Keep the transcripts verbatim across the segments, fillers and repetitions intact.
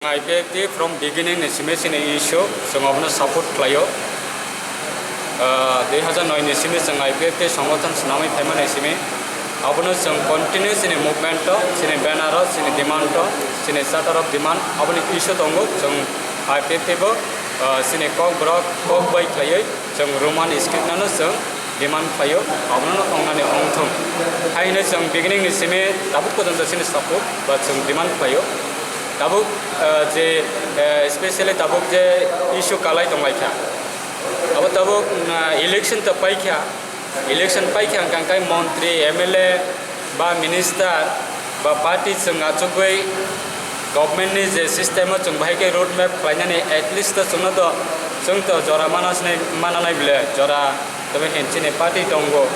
I P F T from beginning ni simi chini issue chwng abono support khlaio. Ah, dui hazar noi ni simi chwng I P F T songothan swnamwi phaimani simi abono chwng continue chini movement o, chini banner o, chini demand o, chini charter of demand aboni issue tongo. Chwng I P F T bo, ah, chini kok borok kok bai khlaiwi chwng Roman script no chwng demand khlaio, abono tongnani ongthung. Haino chwng beginning ni simi tabuk porjonto chini support ba chwng demand khlaio. Tabuk, ah, je, ah, specially tabuk je issue kalai tonglaikha, abo tabuk, ah, election to paikha, election paikha hwnkha khe montri, M L A ba minister ba party chwng achugwi government ni je system o chwng bahai khe road map khlainani, at least to chwngno to, chwng to jora mana sinai, mana nai bile jora. Tamo hin chini party tongo,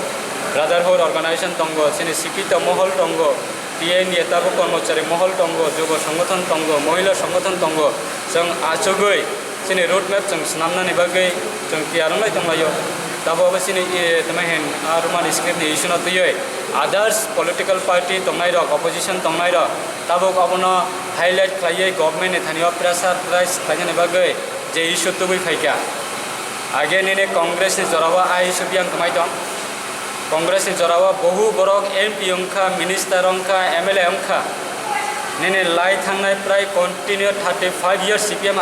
brotherhood organization tongo, chini sipito mohol tongo, T N A tabuk kormochari mohol tongo, jubo songgothon tongo, mohila songgothon tongo. Chwng achugwi chini road map chwng swnamnani bagwi chwng tiyar wnglai tonglaio. Tabuk abo chini, eh, tamo hin, ah, Roman script ni issue no twiwi others political party tongnai rok, opposition tongnai rok tabuk abono highlight khlaiwi government ni thani o pressure rise khlainani bagwi je issue tubui phaikha. Age nini Congress ni jorao a issue biyang kwmai tong. Congress ni jorao bohu borok M P wngkha, minister wngkha, M L A wngkha. Nini lai thangnai prai continue thirty five years C P M